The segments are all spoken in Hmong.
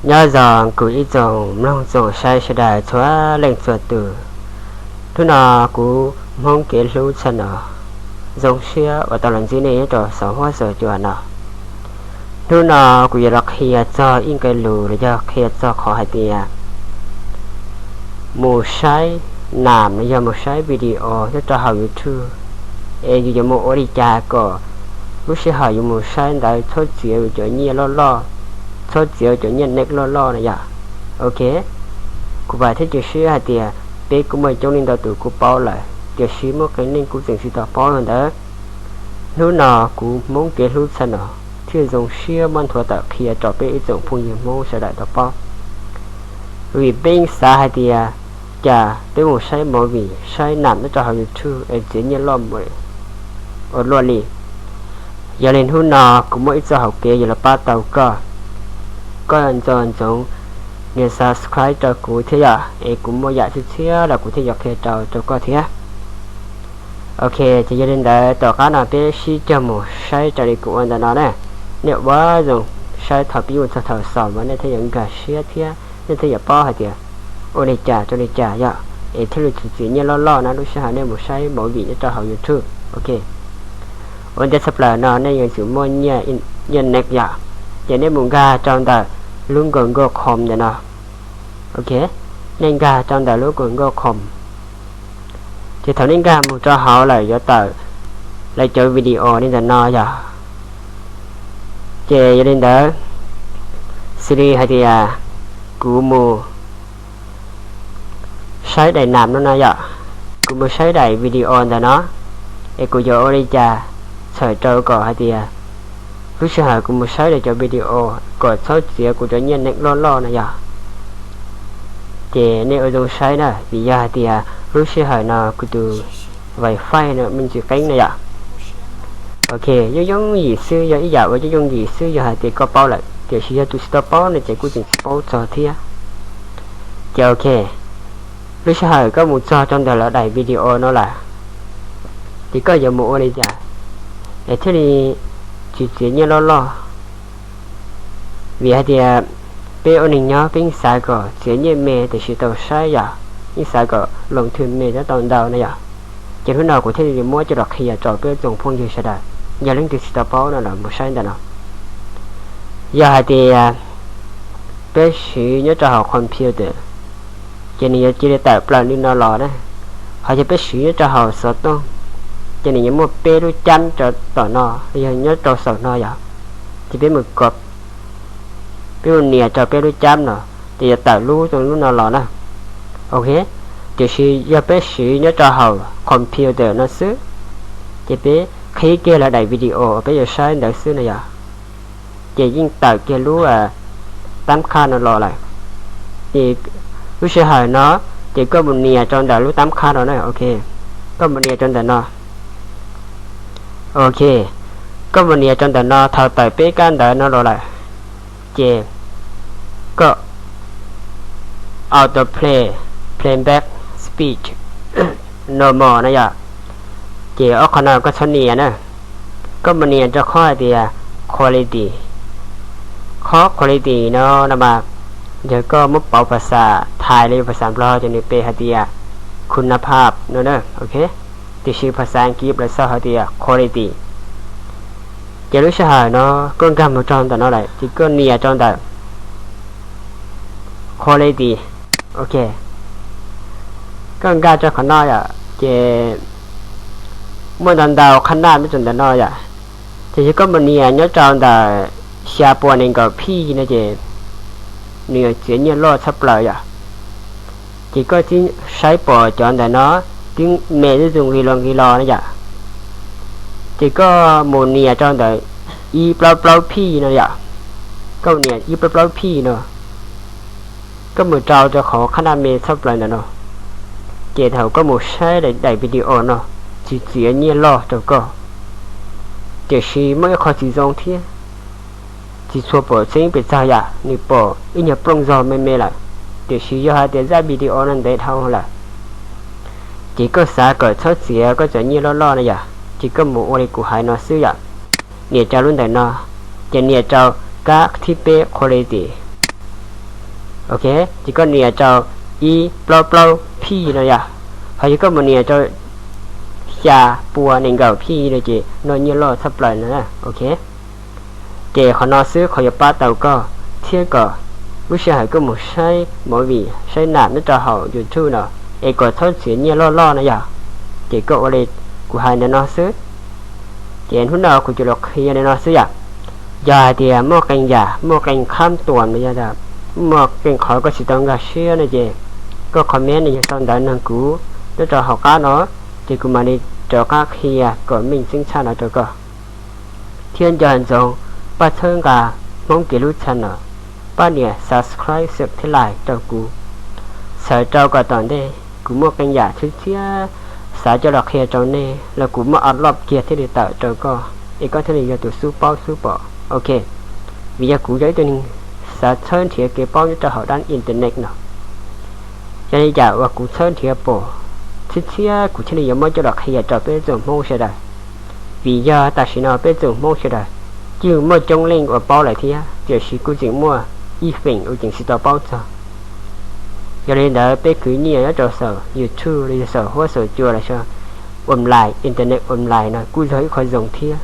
Nyob zoo kuv ib tsoom mloog tsoom saib sawv daws txhua leej txhua tus. Hnub no kuv Hmoob Kev Hlub channel zoo siab uas tau los ntsib nej nyob rau saum huab saum cua no. Hnub no kuv yuav los qhia txog ib nqe lus los yog qhia txog qhov hais tias mus saib nam los yog mus saib video nyob rau hauv YouTube, es yus yuav mus ua li cas kom lub sij hawm yus mus saib ntawd txhob txiav yus cov nyiaj loj loj, txhob txiav yus cov nyiaj neeb loj loj na yom. Ok, kuv vam thiab cia siab hais tias peb kuj muaj coob leej ntau tus kuj paub lawm, tiam sis muaj qee leej kuj tseem tsis tau paub li ntawd. Hnub no kuv Hmoob Kev Hlub channel thiaj zoo siab muab nthuav tawm qhia rau peb ib tsoom phooj ywg Hmoob sawv daws tau paub. Vim peb yeej xav hais tias cas peb mus saib movie saib nam nyob rau hauv YouTube es txiav nyiaj loj ua luaj li. Yog li hnub no kuv muaj ib txoj hauv kev yuav los pab tau koj. Koj nco ntsoov nias subscribe rau kuv thiab yom, es kuv muaj yam txhia txhia los kuv thiaj yuav qhia rau rau koj thiab. Ok, ces yog li ntawd tom qab no peb sib cog mus saib raws li kuv ua ntawm no na. Nej ua zoo saib thaum pib mus txog thaum xaus mas nej thiaj yuav nkag siab thiab nej thiaj yuav paub hais tias ua li cas rau li cas yom, es thiaj li tsis txiav nyiaj loj loj na lub sij hawm nej mus saib movie nyob rau hauv YouTube. Ok, ua ntej tshaj plaws no nej yuav tsum muaj nyiaj neeb yom, ces nej mus nkag rau ntawm lub Google Chrome ntawm no. Ok, nej nkag rau ntawm lub Google Chrome, ces thaum nej nkag mus rau hauv lawm yuav tawm lawv cov video li ntawm no yom. Ces yog li ntawd, xws li hais tias kuv mus saib daim nam no no yom, kuv mus saib daim video ntawm no, es kuv yuav ua li cas txhawm rau kom hais tias lub sij hawm kuv mus saib daim cov video kom txhob txiav kuv cov nyiaj neeb loj loj na yom. Ces nej ua zoo saib na, vim yog hais tias lub sij hawm no kuv tus wifi no me ntsis qeeb na yom. Ok, yooj yooj yim xwb, yog ib yam uas yooj yooj yim xwb yog hais tias koj paub lawm, tiam sis yog tus tsis tau paub no ces kuj tseem tsis paub txog thiab. Ces ok, lub sij hawm koj mus txog rau ntawm lawv daim video no lawm, ces koj yuav mus ua li cas es thiaj li tsis txiav nyiaj loj loj? Vim hais tias peb ua neeg nyob peb yeej xav kom txiav nyiaj me tiam sis tau saib yom, yeej xav kom loo thwm me thiab tau ntau na yom. Ces hnub no kuv thiaj li muab coj los qhia rau peb tsoom phooj ywg sawv daws, yog leej twg tsis tau paub no los mus saib ntawm no. Yog hais tias peb siv nyob rau hauv computer, ces nws yuav cia li tawm plaws li no los na. Ho yog peb siv nyob rau hauv xov tooj, ces nws yuav muaj peb lub cab rau tom no, yog nyob rau saum no yom. Ces peb mus ko, peb mus nias rau peb lub cab no, ces yuav tawm lub rau lub no los na. Ok, tiam sis yog peb siv nyob rau hauv computer no xwb, ces peb qhib kiag lawv daim video uas peb yuav saib ntawd xwb no yom, ces yeej tawm kiag lub tab khaj no los lawm. Ces lub sij hawm no, ces koj mus nias rau ntawm lub tab khaj no na. Ok, koj mus nias rau ntawm no. Ok, koj mus nias rau ntawm no, thaum tawm peb kab ntawv no los lawm, ces koj auto play, playback speech, normal na yom. Ces ob qhov no koj txhob nias na, koj mus nias rau qhov hais tias quality. Qhov quality no no mas, yog koj muab pauv phas xas Thaib los yog phas xas Nplog ces nws pe hais tiasคุณภาพ no na. Ok, tiam sis phas xas Askiv lawv sau hais tias quality. Ces lub sij hawm no koj nkag mus rau ntawm no lawm ces koj nias rau ntawm quality. Ok, koj nkag rau qhov no yom, ces muaj ntau ntau qhab naj nyob rau ntawm no yom. Ces yog koj mus nias nyob rau ntawm xya puas nees nkaum phij no ces nws yuav txiav nyiaj loj tshaj plaws yom. Ces koj tib saib pom cov ntawm no twb me zuj zus nqis los nqis los na yom. Ces koj mus nias rau ntawm ib plaub plaub phij no yom. Koj mus nias ib plaub plaub phij no, koj mus rau rau qhov qhab naj me tshaj plaws ntawm no, ces thaum koj mus saib daim video no tsis txiav nyiaj loj rau koj, tiam sis muaj ib qho tsis zoo thiab. Tsis tshua pom tseeb pes tsawg yom, nws pom ib nyuag plooj zog me me lawm, tiam sis yog hais tias zaj video no ntev dhau lawm, ces koj xav kom txhob txiav koj cov nyiaj loj loj na yom, ces koj mus ua li kuv hais no xwb yom. Nias rau lub ntawm no, ces nias rau kab thib peb quality. Ok, ces koj nias rau ib plaub plaub phij no yom, ho yog koj mus nias rau xya pua nees nkaum phij no ces noj nyiaj loj tshaj plaws no. Ok, ces qhov no xwb qhov yuav pab tau koj thiab kom lub sij hawm koj mus saib movie saib nas nyob rau hauv YouTube no es kom txhob txiav nyiaj loj loj no yom. Ces koj ua li kuv hais ntawm no xwb. Ces hnub no kuv yuav los qhia li no xwb yom. Yog hais tias muaj qee yam, muaj qee khab tuam, yog muaj qee qhov koj tsis tau nkag siab no ces koj comment no yog sau ntawv nug kuv nyob rau hauv qab no, ces kuv mam li rov qab qhia kom meej txheeb txhaj no rau koj. Thiab nco ntsoov pab txhawb nqa Hmoob Kev Hlub channel, pab nias subscribe thiab like rau kuv, txhawm rau kom tom ntej kuv muaj qee yam txhia txhia xav coj los qhia rau nej los kuv muab upload kiag thiaj li tawm rau koj es koj thiaj li yog tus xub paub xub pom. Ok, vim yog kuv yog ib tug neeg xav txhawb nrhiav kev paub nyob rau hauv dab internet no. Yog li yam uas kuv txhawb nrhiav pom txhia txhia kuv thiaj li yuav muab coj los qhia rau peb tsoom Hmoob sawv daws. Vim yog tam sim no peb tsoom Hmoob sawv daws yeej muaj coob leej uas paub lawm thiab, tiam sis kuj tseem muaj ib feem uas tseem tsis tau paub txog. Yog li ntawd peb khwv nyiaj nyob rau saum YouTube los yog saum huab saum cua los yog online, internet online no kuj yog ib qho zoo thiab,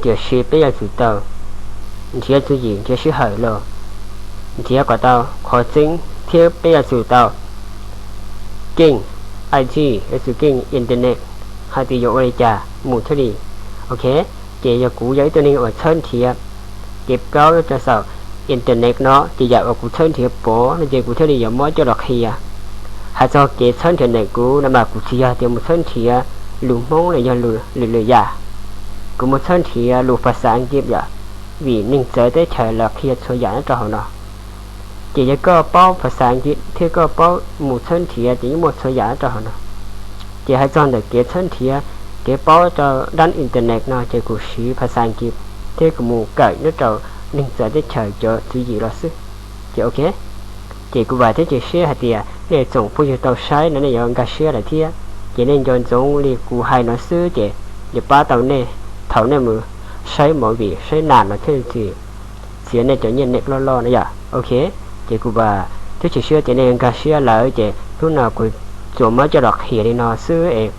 tiam sis peb yuav tsum tau nrhiav tswv yim, nrhiav sij hawm los nrhiav kom tau qhov tseeb thiab peb yuav tsum tau keej I T, yuav tsum keej internet hais tias yuav ua li cas mus thiaj li. Ok, ces yog kuv yog ib tug neeg uas txhawb nrhiav kev paub nyob rau saum internet no ces yam uas kuv txhawb nrhiav pom no ces kuv thiaj li yuav muab coj los qhia. Hais txog kev txhawb nrhiav ntawm kuv no mas kuv tsis yog tias mus txhawb nrhiav lus Hmoob los yog lwm lwm yam. Kuv mus txhawb nrhiav lus phas xas Askiv yom, vim neeg txawv teb chaws lawv qhia txhua yam nyob rau hauv no. Ces yog koj paub phas xas Askiv thiab koj paub mus txhawb nrhiav ces yeej muaj txhua yam nyob rau hauv no. Ces hais txog ntawm kev txhawb nrhiav kev paub rau dab internet no ces kuv siv phas xas Askiv thiab kuv mus kawm nyob rau neeg txawv teb chaws cov tswv yim los xwb. Ces ok, ces kuv vam thiab cia siab hais tias nej tsoom phooj ywg tau saib no nej yuav nkag siab lawm thiab. Ces nej nco ntsoov li kuv hais no xwb ces yuav pab tau nej thaum nej mus saib movie saib nas no thiaj li tsis txiav nej cov nyiaj net loj loj no yom. Ok, ces kuv vam thiab cia siab tias nej nkag siab lawm ces hnub no kuv tsuas muab coj los qhia li no xwb es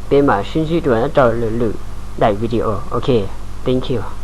peb mam sib ntsib dua nyob rau lwm lwm daim video. Ok, thank you.